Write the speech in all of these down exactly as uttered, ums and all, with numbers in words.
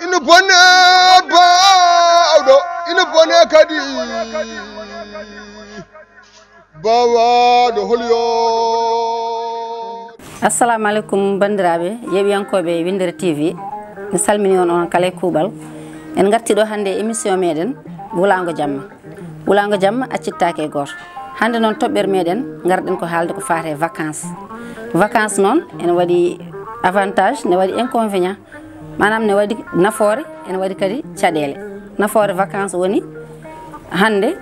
Ina bone baawɗo, ina bone kadi baawaaɗo holyo. Assalamu aleykum, banndiraaɓe yeeɓiyankooɓe Winndere T V. Mi salmini on, on kala e kuuɓal. En ngarti ɗo hannde e émission meɗen Wulaango Jamma. Wulaango Jamma accittaake e gooto. Hannde noon toɓɓere meɗen ngarɗen ko haalde ko faati e vacances. Vacances noon ene waɗi avantage, ne waɗi inconvénient. Maanaam ne waɗi nafoore, ene waɗi kadi caɗeele. Nafoore vacances woni hannde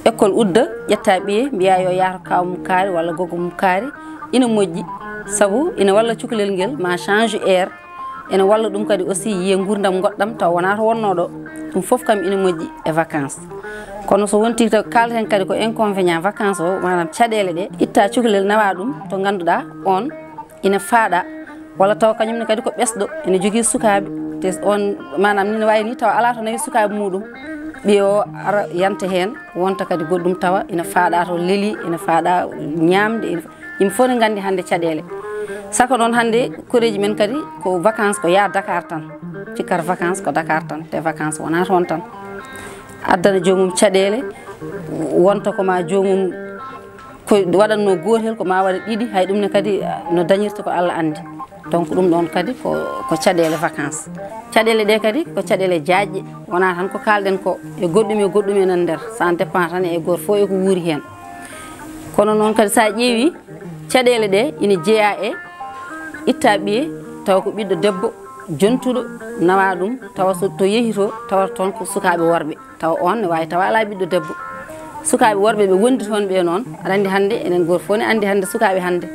école udda, ƴetta ɓiye, mbiya yo yah to kaaw mum kaari walla gogo mum kaari, ina moƴƴi, sabu ina walla cukalel ngel ma change air, ene walla ɗum kadi aussi yiye nguurndam goɗɗam taw wonaa to wonnoo ɗo. Ɗum fof kam ina moƴƴi e vacances. Kono so wonti to kaalten kadi ko inconvénient vacances o, maanaam caɗeele ɗe, itta cukalel nawa ɗum to ngannduɗaa on ina faaɗa, walla taw kañum ne kadi ko ɓesɗo, ene jogii sukaaɓe, te on maanaam ni ne waawi ni tawa alaa to nawi sukaaɓe muɗum, ɓiye o ara yanta heen, wonta kadi goɗɗum tawa ina faaɗa to leli, ina faaɗa ñaamde, ina fa-, yimɓe fof ne nganndi hannde caɗeele. Saka noon hannde koreeji men kadi ko vacances ko yaa Dakar tan, cikkata vacances ko Dakar tan, te vacances wonaa toon tan. Addana joomum caɗeele, wonta ko ma joomum ko waɗatnoo gootel ko ma waɗa ɗiɗi, hay ɗum ne kadi no dañirta ko Allah anndi. Donc ɗum ɗoon kadi ko, ko caɗeele vacances. Caɗeele ɗe kadi ko caɗeele jaajɗe, wonaa tan ko kaalɗen ko e goɗɗum e goɗɗum ene nder, ça dépend tan e gooto fof e ko wuuri heen. Kono noon kadi so a ƴeewi caɗeele ɗe ina jeyaa e itta ɓiye tawa ko ɓiɗɗo debbo jontuɗo nawa ɗum, tawa so to yehi to tawata toon ko sukaaɓe worɓe. Tawa on ne waawi tawa alaa ɓiɗɗo debbo. Sukaaɓe worɓe ɓe wondi toon ɓe noon, aɗa anndi hannde, enen gooto fof ne anndi hannde sukaaɓe hannde.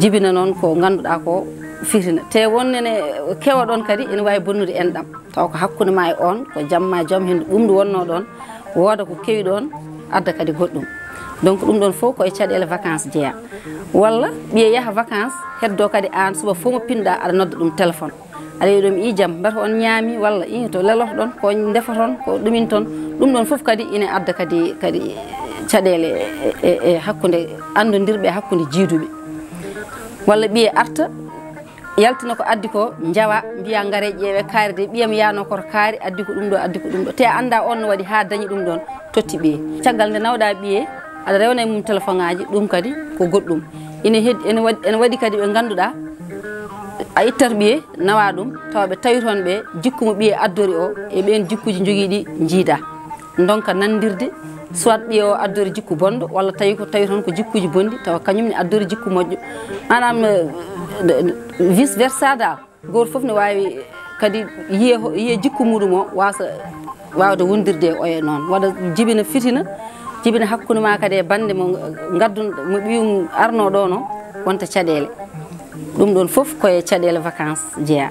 Jibina noon ko ngannduɗaa ko fitina. Te wonne ne kewa ɗoon kadi ene waawi bonnude enɗam. Tawa ko hakkunde ma e on, ko jamma joom henndu ɗum ndu wonnoo ɗoon, wooda ko kewi ɗoon, adda kadi goɗɗum. Donc ɗum ɗoon fof ko e caɗeele vacances jeyaa. Walla ɓiye yaha vacances, heddoo kadi aan suba fof mo pinɗaa aɗa nodda ɗum téléphone. Aɗa wiya ɗum, "I jam, mbata on ñaami walla i to leloto ɗon, ko ndefoton, ko ɗuminton?" Ɗum ɗon fof kadi ina adda kadi, kadi caɗeele e, e, e hakkunde anndodirɓe, e hakkunde jiiduɓe. Walla ɓiye arta, yaltina ko addi ko, njawa, mbiya, "Ngare ƴeewe kaari de, ɓiyam yaano koto kaari, addi ko ɗum ɗo, addi ko ɗum ɗo." Te a annda on no waɗi haa dañi ɗum ɗon, totti ɓiye. Caggal nde nawɗa ɓiye, aɗa rewna e mum téléphone ŋaaji, ɗum kadi ko goɗɗum. Ene hed-, ene waɗi, ene waɗi kadi ɓe ngannduɗaa, a ittat ɓiye, nawa ɗum, tawa ɓe tawi toon ɓe jikku mo ɓiye addori o, e ɓeen jikkuuji jogiiɗi njiida. Ndonka nanndirde, soit ɓiye o addori jikku bonɗo, walla tawi ko tawi toon ko jikkuuji bonɗi, tawa kañum ne addori jikku moƴƴo. Maanaam, eh, vice versa dal. Gooto fof ne waawi kadi yiye ho-, yiye jikku muɗum o, waasa waawde wondirde e oya noon. Waɗa jibina fitina, jibina hakkunde ma kadi e bannde mo ngaddun-, mo ɓiyum arno ɗo no, wonta caɗeele. Ɗum ɗon fof ko e caɗeele vacances jeyaa.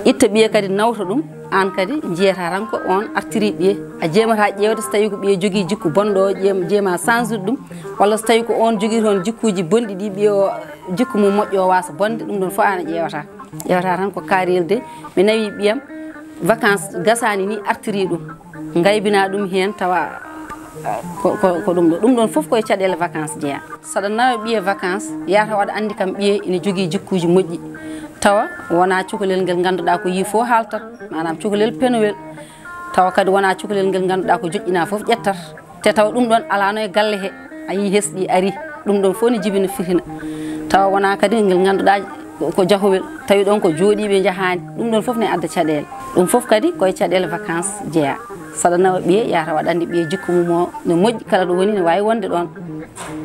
Itta ɓiye kadi nawta ɗum, aan kadi njiyata tan ko on artiri ɓiye. A jeemata ƴeewde so tawi ko ɓiye jogii jikku bonɗo o, ƴeem-, jeema sansude ɗum, walla so tawi ko on jogii toon jikkuuji bonɗi ɗi ɓiye o jikku mum moƴƴo o waasa bonde, ɗum ɗon fof aan a ƴeewata. Ƴeewata tan ko kaari yelde, mi nawi ɓiyam, vacances gasaani ni artiri ɗum, ngaybina ɗum heen tawa ko, ko, ko ɗum ɗo. Ɗum ɗon fof ko e caɗeele vacances jeyaa. Saɗa nawa ɓiye vacances, yahata waɗa anndi kam ɓiye ina jogii jikkuuji moƴƴi. Tawa wonaa cukalel ngel ngannduɗaa ko yii fof haaltat, maanaam cukalel penowel. Tawa kadi wonaa cukalel ngel ngannduɗaa ko joƴƴinaa fof ƴettat. Te tawa ɗum ɗon alaano e galle he, a yii hesɗi ari, ɗum ɗon fof ne jibina fitina. Tawa wonaa kadi ngel ngannduɗaa ko, ko jahowel, tawi ɗon ko jooɗiiɓe njahaani, ɗum ɗon fof ne adda caɗeele. Ɗum fof kadi ko e caɗeele vacances jeyaa. Saɗa nawa ɓiye, yahata waɗa anndi ɓiye jikku mum o ne moƴƴi, kala ɗo woni ne waawi wonde ɗon.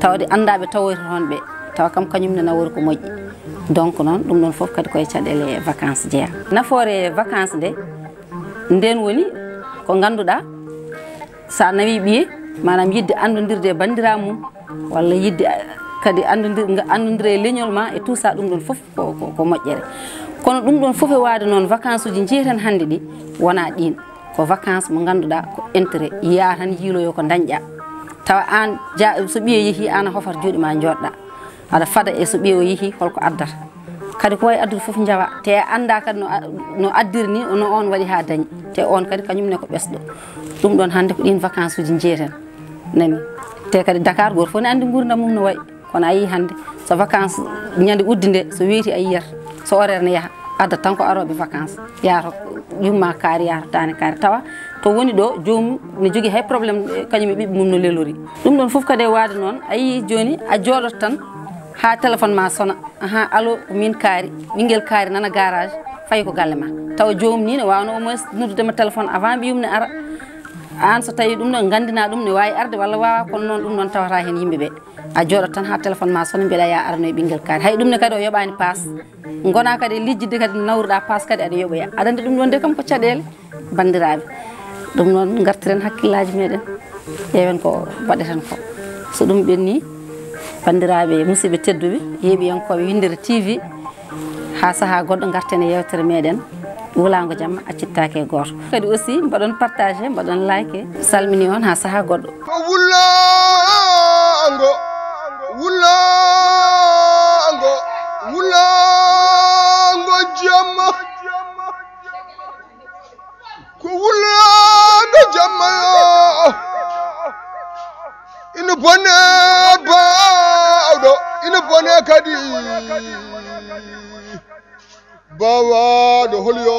Tawde anndaa ɓe tawoyta toon ɓe, tawa kam kañum ne nawori ko moƴƴi. Donc noon, ɗum ɗon fof kadi ko e caɗeele vacances jeyaa. Nafoore vacances nde, ndeen woni ko ngannduɗaa, so a nawi ɓiye, maanaam yiɗde anndodirde e banndiraawo mum, walla yiɗde, eh, kadi anndodir-, nga-, anndodira e leñol ma e tout ça, ɗum ɗon fof ko, ko, ko moƴƴere. Kono ɗum ɗon fof e waade noon, vacances uji njiyeten hannde ɗi, wonaa ɗiin. Ko vacances mo ngannduɗaa ko intérêt, yaha tan yiiloyo ko dañɗaa. Tawa aan, ja-, so ɓiye yehii, aan a hofat juuɗe ma njooɗɗaa. Aɗa fada e so ɓiye o yehii, holko addata. Kadi ko wayi addude fof njawa, te a anndaa kadi no a-, no addiri ni, no on waɗi haa dañi. Te on kadi kañum ne ko ɓesɗo. Ɗum ɗon hannde ko ɗiin vacances uji njiyeten. Nani? Te kadi Dakar gooto fof ne anndi nguurndam mum no wayi. Kono a yii hannde, so vacances ñande uddi nde, so weeti a yiyat, so horaire ne yaha. Adda tan ko arooɓe vacances, yahata yumma kaari, yahata taane kaari, tawa to woni ɗo joomum ne jogii hay problème, eh, kañum e ɓiɓɓe mum no lelori. Ɗum ɗon fof kadi e waade noon, a yii jooni a jooɗoto tan haa téléphone ma sona, ahan, allo, ko min kaari, ɓinngel kaari nana garage, fayi ko galle ma. Tawa joomum ni ne waawno au moins noddude ma téléphone avant ɓiyum ne ara. Aan so tawii ɗum ɗon nganndinaa ɗum ne waawi arde walla waawaa, kono noon ɗum noon tawata heen yimɓe ɓe. A jooɗoto tan haa téléphone ma sona, mbiɗa ya arano e ɓinngel kaari. Hay ɗum ne kadi o yoɓaani paas. Ngona kadi e lijjidde kadi nawruɗa paas kadi aɗa yoɓoya. Aɗa anndi ɗum ɗon de kam ko caɗeele, banndiraaɓe. Ɗum noon ngartiren hakkillaaji meɗen, ƴeewen ko mbaɗeten ko. So ɗum ɓenni, banndiraaɓe musidɓe tedduɓe, yeeɓiyankooɓe Winndere T V, haa sahaa goɗɗo ngarten e yeewtere meɗen. Wulaango jamma accittaake e gooto. Kadi aussi mbaɗon partagé, mbaɗon like. Salmini on haa sahaa goɗɗo. Ko wulaango, wulaango, wulaango jamma. Ko wulaango jamma yo. Ina bone baawɗo, ina bone kadi baawaaɗo hol yo.